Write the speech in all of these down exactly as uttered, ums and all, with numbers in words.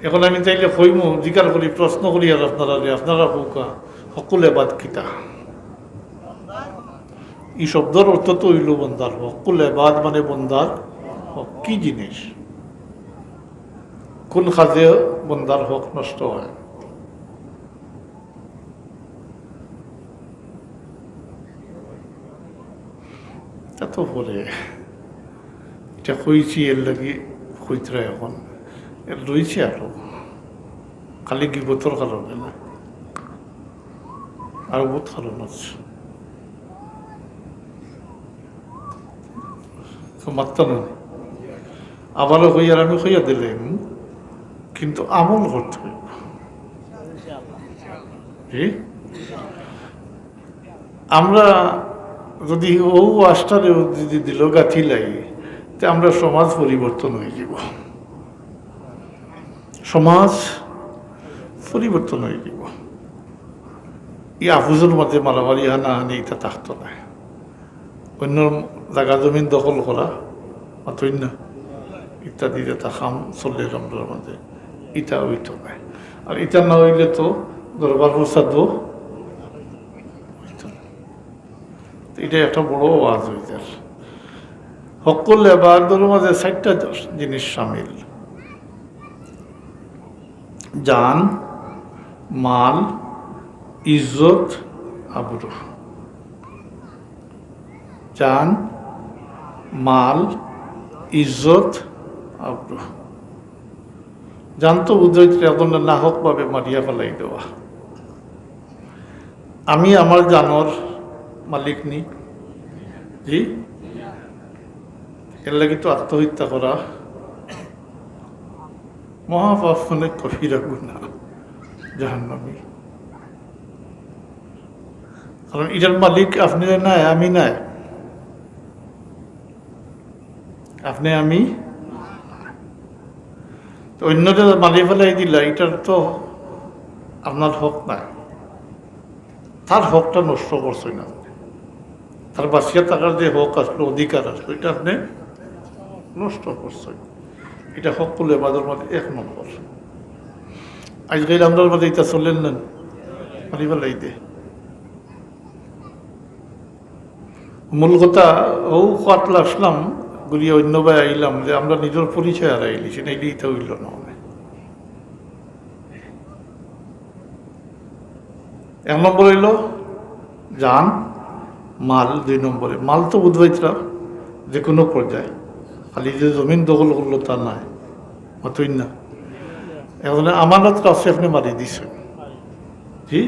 এখন আমি তাইলে কইমু, জিকার করি, প্রশ্ন করি, আর আপনারারে, আপনারা কউক্কা, হক্কুল এবাদ কিতা? ই শব্দর অর্থ তো অইলো বন্দার হক। হক্কুল এবাদ মানে বন্দার হক। কি জিনিস? কোন কাজে বন্দার হক নষ্ট হয়? তা তো পরে, ইটা কইছি, এর লাগি কইতরা এখন। এর রইছে আরো। খালি গিবতর কারণে না, আরো বহুত কারণ আছে। তো মাত্তা না। আবারও কইয়ার আমি কইয়া দিলাম, কিন্তু আমল করতে হইব। জি? আমরা যদি অউ আষ্টারে যদি দিল গাথি লাই, তে আমরা সমাজ পরিবর্তন হয়ে যাব। সমাজ পরিবর্তন হয়ে যাব। ই আফুজর মধ্যে মারামারি, হানাহানি, ইটা থাকতো না। অন্য জাগা জমিন দখল করা, মাতইন না, ইত্যাদি যেটা কাম চলে আমরার মাঝে, ইটা হইতো না। আর ইটা না হইলে তো দরবার ফসাদও হইতো না। তো ইটা একটা বড় ওয়াজ হইতে। হক্কুল এবাদর মাঝে চাইরটা জিনিস শামিল: জান, মাল, ইজ্জত, আবরু। জান, মাল, ইজ্জত, আবরু। জান তো বুঝাইতে একজনরে নাহকভাবে মারিয়া ফালাই দেওয়া। আমি আমার জানর মালিক নি? জি? এর লাগি তো আত্মহত্যা করা মহাপাপ, অনেক কবিরা গুনাহ, জাহান্নামী। কারণ ইটার মালিক আপনে নায়, আমি নায়, আপনে আমি। তো অন্যরে মারি ফালাই দিলা, ইটার তো আপনার হক নাই, তার হকটা নষ্ট করছইন আপনে। তার বাঁচিয়া থাকার যে হক আসলো, অধিকার আসলো, ইটা আপনে নষ্ট করছইন। ইটা হক্কুল এবাদর মাঝে এক নম্বর। আজকাল আমরার মাঝে ইটা চলের না, মারি ফালাই দে। মূল কথা, অউ কাতলা আসলাম, ঘুরিয়া অন্য বায় আইলাম যে আমরা নিজর পরিচয় হারাইলিছি, না, ইটা হইল না। এক নম্বর হইল জান, মাল দুই নম্বরে। মাল তো বুঝবাইতরা যে কোনো পর্যায়ে, খালি যে জমিন দখল করলো তা নাই, মাতইন না। এখন আমানত আছে, আপনে মারি দিছইন, জি,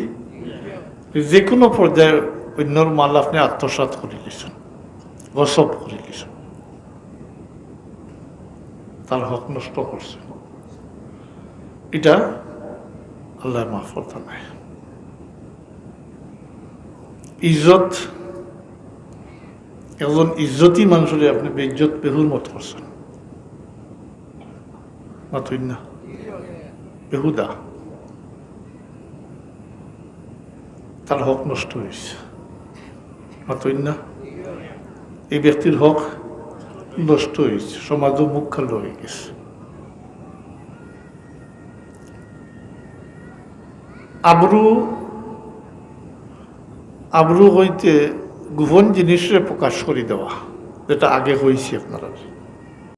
যে কোনো পর্যায়ে অন্যর মাল আপনে আত্মসাৎ করি দিছইন, গসব করি দিছইন, তার হক নষ্ট করছইন, ইটা আল্লায় মাফ করতা নায়। ইজ্জত, একজন ইজ্জতি মানুষরে আপনে বেইজ্জত বেহুরমত করছইন, মাতইন না, বেহুদা, তার হক নষ্ট হইছে, মাতইন না, এই ব্যক্তির হক নষ্ট হইছে, সমাজও মুখ কালো হয়ে গেছে। আবরু, আবরু হইতে গোপন জিনিসরে প্রকাশ করি দেওয়া, যেটা আগে হইছে আপনারা।